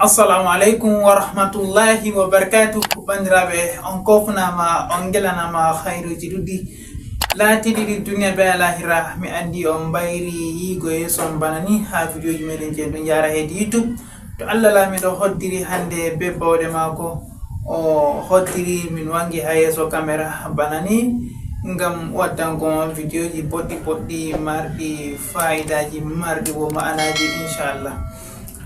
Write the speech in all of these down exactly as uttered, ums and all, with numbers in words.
Assalamu aleykum wa rahmatullahi wa barakatuh. Banndiraaɓe, on kofnama, on ngelanama khairuji ɗuɗɗi laatiɗi ɗi duniya be alahira. Mi andi on mbayri yiigo yeeso on bana ni ha vidéoji meɗen je ɗum yara hedi YouTube. To Allah laamiɗo hoddiri hande be bawɗe maako, o hoddiri min wangi ha yeeso kamera bana ni ngam waddango on vidéoji boɗɗi boɗɗi marɗi fayidaji marɗi bo ma'anaji, inchallah.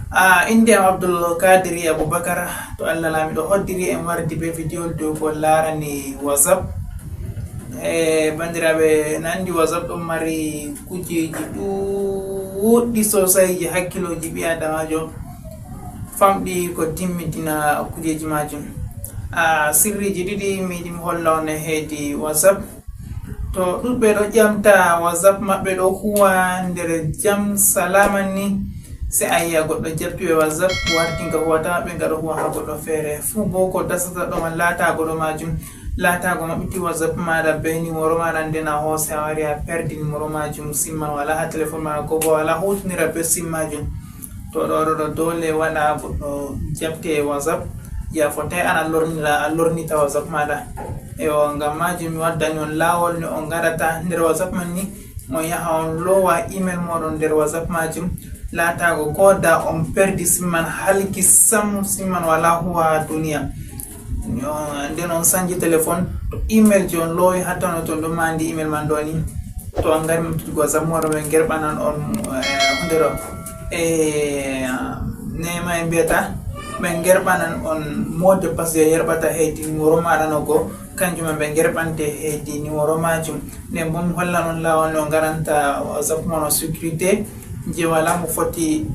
A inde am Abdul Kadiri Abubakar. To Allah laamiɗo hoddiri en wardi be video dow ko larani WhatsApp. E banndiraaɓe, na andi WhatsApp ɗon mari kujeji ɗuɗɗi sosai je hakkiloji ɓi adamajo famɗi ko timmitina kujeji majum. A sirriji ɗiɗi mi yiɗi mi holla on hedi WhatsApp. To ɗuɗɓe ɗo ƴamta WhatsApp maɓɓe ɗo huwa nder jam salama ni, se a yi'a goɗɗo jabti be WhatsApp warti nga huwata maɓɓe nga ɗo huwa ha goɗɗo feere. Fuu bo ko dasata ɗo man laatago ɗo majum, laatago maɓɓiti WhatsApp maɗa be nimoro maɗa, nden a hoosi a wari a perdi nimoro majum, sim man wala ha telefon maɗa ko bo wala hutinira be sim majum. To ɗo ɗo ɗo dole waɗa goɗɗo jabte WhatsApp, ya fotai an a lornira a lornita WhatsApp maɗa. Eyo, ngam majum mi waddani on lawol no on ngaɗata nder WhatsApp man ni. On yaha on lowa email moɗon nder WhatsApp majum, laatago ko da on perdi sim man halki sam, sim man wala huwa ha duniya. Nden on sanji telefon, to email je on lowi ha ton, to ɗum mandi email man ɗo ni. To on ngari moftugo WhatsApp moɗon ɓe gerɓanan on eh, hunde ɗo e nema e mbiyata ɓe gerɓanan on mot de passe je yerɓata hedi nimoro maɗa no go, kanjum man ɓe gerɓante hedi nimoro majum. Nden bo mi hollan on lawol no ngaranta WhatsApp mono sécurité je wala mo foti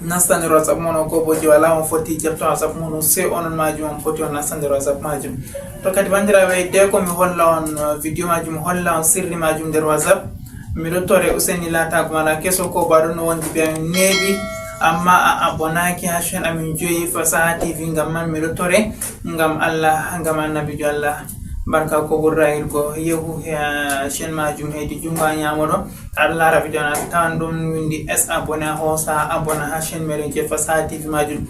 nasta nder WhatsApp mono ko bo je wala mo foti jabta WhatsApp mono se onon majum on foti on nasta nder WhatsApp majum. To kadi banndiraaɓe, de ko mi holla on uh, video majum, mi holla on sirri majum nder WhatsApp. Mi ɗo tore useni laatago mala keso ko baɗo no wondi be amin neeɓi, amma a abonaki ha chaîne amin joyi Fasaha T V ngam man mi ɗo tore ngam Allah, ngam annabijo Allah. Barka ko ɓurra irgo yehu ha chaîne majum hedi jungo a nyamo ɗo. Aɗa lara video na tawan ɗum windi S abonné a hoosa abonné ha chaîne meɗen je Fasaha T V majum.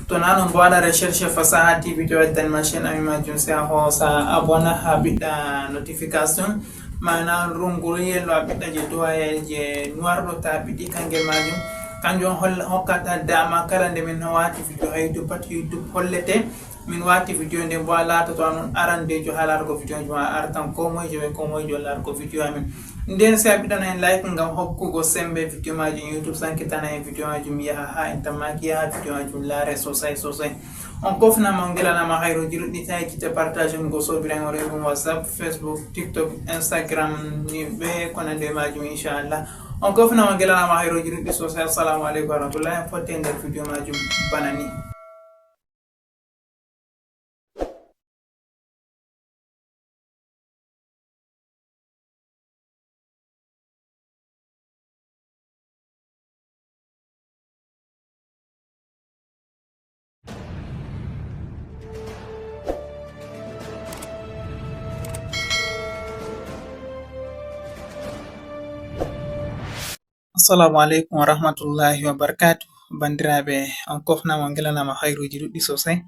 To na non bo waɗa recherche Fasaha T V to waddan ma chaîne ami majum se a hoosa abonné ha ɓiɗɗa notification. Mana runguru yello a ɓiɗɗa je duwayel je noir ɗo ta ɓiɗɗi kangel majum. Kanjum on holl- hokkata dama kala nde min wati video ha YouTube pat YouTube hollete. Min wati video nde bo a latoto an on arandejo ha larugo video ji ma a artan ko moye je ko moye jo larugo video amin. Nden se a ɓiɗɗana en like ngam hokkugo sembe video majum YouTube sankitana en video majum yaha ha internet yaha video majum laare sosai sosai. On kofnama on gelanama hayruji ɗuɗɗi ta yikkite partage on go sobiraen on reɗum WhatsApp, Facebook, TikTok, Instagram ni be ko nande majum inchallah. On kofnama on gelanama hayruji ɗuɗɗi sosai. Assalamu alaikum warahmatullahi. En fotte nder video majum bana ni. Assalamu alaikum warahmatullahi wabarakatuh. Bandiraɓe, on kofnama on gelanama hayruji ɗuɗɗi sosai.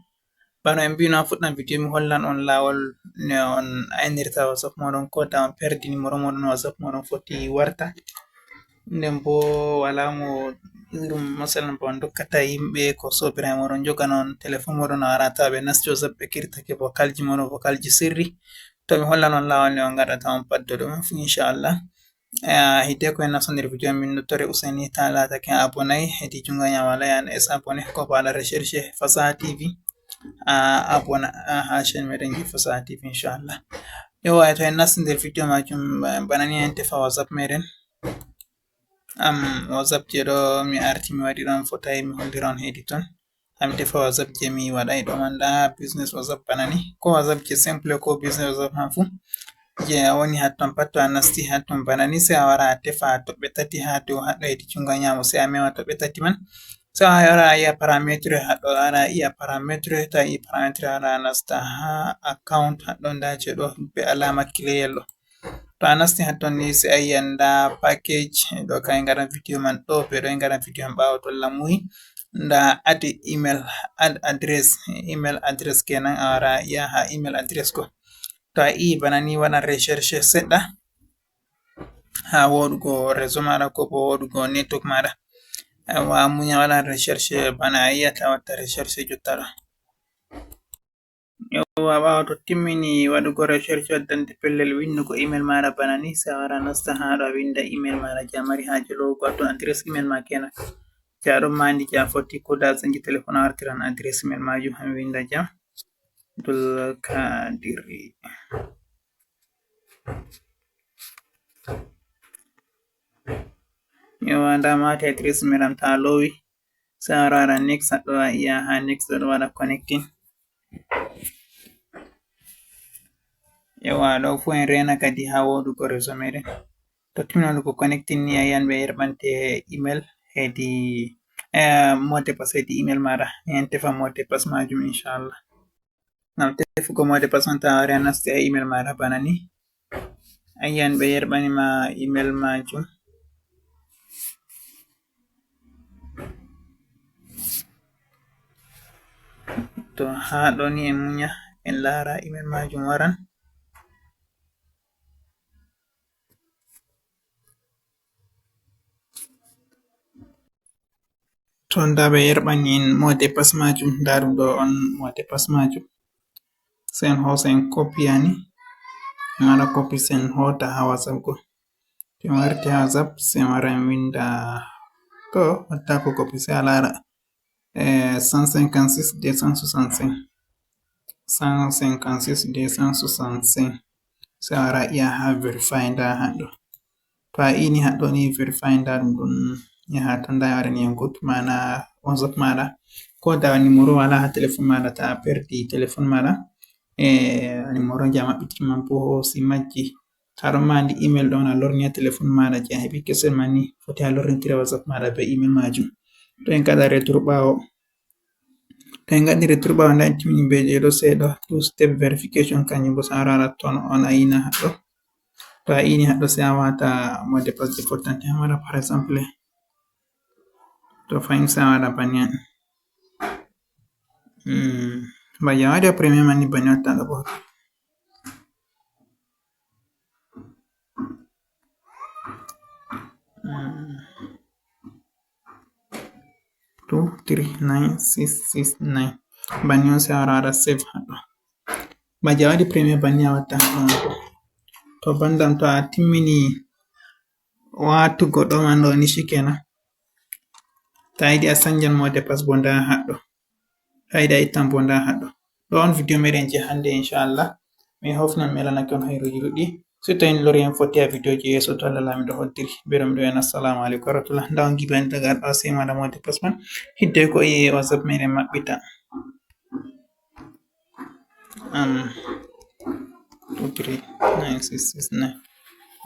Bano en mbino a fuɗɗan video mi hollan on lawol no on ainirta WhatsApp moɗon ko da on perdi numéro moɗon WhatsApp moɗon foti warta. Nden bo wala mo ɗum masalan ba on dokkata yimɓe ko sobiraɓe moɗon jogana on téléphone moɗon a wara tawa ɓe nasti WhatsApp ɓe kirtake vocalji moɗon vocalji sirri. To mi hollan on lawol no on gaɗata on paddo ɗum fu inchallah. Eh, hidde ko en naso nder video min nottore useni ta latake abonné hedi junga nyama layan es abonné ko bala recherche Fasaha T V. A abonné a ha chaîne meɗen ji Fasaha T V inchallah. Yo wawi to en nasti nder video majum ba- bana ni en tefa WhatsApp meɗen. Am WhatsApp je ɗo mi arti mi waɗi ɗon fotai mi hollira on hedi ton. Am tefa WhatsApp je mi waɗai ɗo man da business WhatsApp bana ni ko WhatsApp je simple ko business WhatsApp man fu. Je a woni hatton pat to a nasti hatton bana ni se a wara a tefa toɓɓe tati ha dow haɗɗo hedi junga nyamo se a mema toɓɓe tati man. Se a wara a yi'a parametre haɗɗo ara a yi'a parametre to a yi'i parametre ara a nasta ha account haɗɗo nda je ɗo be alama kileyel ɗo. To a nasti hatton ni se a yi'an nda package ɗo ka en gaɗan video man ɗo be ɗo en gaɗan video man ɓawo to lamuyi. nda add email, add address, email address kenan, a wara yaha email address ko. To a yi bana ni waɗan recherche seɗɗa ha woɗugo réseau maɗa ko bo woɗugo network maɗa. Awa munya waɗan recherche bana a yi'ata watta recherche jotta ɗo. Yawwa, ɓawo to timmini waɗugo recherche, waddante pellel windugo email maɗa bana ni, sai a wara nasta ha ɗo a winda email maɗa je a mari haje lowugo, wato adresse email ma kenan. Je a ɗon mari je a foti ko da a sanji telefon a wartiran adresse email majum, ha mi winda jam. Abdul Kadiri. Yawwa, nda ma adresse email am ta lowi. Sai a wara next, a ɗo yi'a ha next ɗo waɗa connecting. Yawwa, ɗo fu en rena kadi ha woɗugo réseau meɗen. To timmi waɗugo connecting ni a yi'an ɓe yerɓante email hedi, eh, mot de passe hedi email maɗa. En tefa mot de passe majum inchallah. Ngam tefugo mot de passe on ta wari a nasti ha email maɗa bana ni. A yi'an ɓe yerɓani ma email majum. To ha ɗo ni en munya, en lara email majum waran. To nda ɓe yerɓani en mot de passe majum, nda ɗum ɗo on mot de passe majum. Sai en hosa en copy ani. En waɗa copy sai en hota ha WhatsApp go. To en warti ha WhatsApp sai en wara en winda to watta ko copy sai a lara, eh, cent cinquante-six deux cent soixante-cinq. Cent cinquante-six deux cent soixante-cinq. Sai a wara yi'a ha verify nda ha ɗo. To a ini ha ɗo ni verify nda ɗum ɗon yaha to nda warani en good mana WhatsApp maɗa. Ko da numéro wala ha téléphone maɗa ta perdi téléphone maɗa. E numéro je a maɓɓitiri man bo si majji. Ta ɗon mari email ɗon a lorni ha téléphone maɗa je a heɓi kesel man ni foti a lornitira WhatsApp maɗa be email majum. To en gaɗa retour ɓawo. To en gaɗi retour ɓawo nda en timmini be je ɗo seɗɗa two step verification kanjum bo sai a wara ton on a ina ha ɗo. To a ini ha ɗo sai a wata mot de passe je fottante ha maɗa par exemple. To fahin sai a waɗa bana ni. Hmm. Ba je a waɗi a premier man ni bana ni watta ɗo bo. Hmm. Two three nine six six nine. Bana ni on sai a wara a waɗa save ha ɗo. Ba je a waɗi premier bana ni a watta ha ɗo. To bandam to a timmini watugo ɗo man ɗo ni shikenan. Ta yiɗi a sanjan mot de passe bo nda ha ɗo. Ta yiɗi a ittan bo nda ha ɗo. Ɗo on video meɗen je hande inchallah. Mi hofnan mi alanake on hayruji ɗuɗɗi. Si tawi lori en fotti ha video je yeso to Allah lamiɗo hoddiri. Ɓe ɗo mi ɗo en assalamu alaikum warahmatullah. Nda on gibani daga ɗo sai maɗa mot de passe man. Hidde ko e WhatsApp meɗen maɓɓita. Um, two three nine six six nine.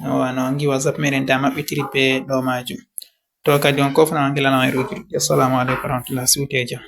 Awa no angi WhatsApp meɗen da maɓɓitiri be ɗo majum. To kadi on kofna on gila na ruji. Assalamu alaikum warahmatullahi siwte jam.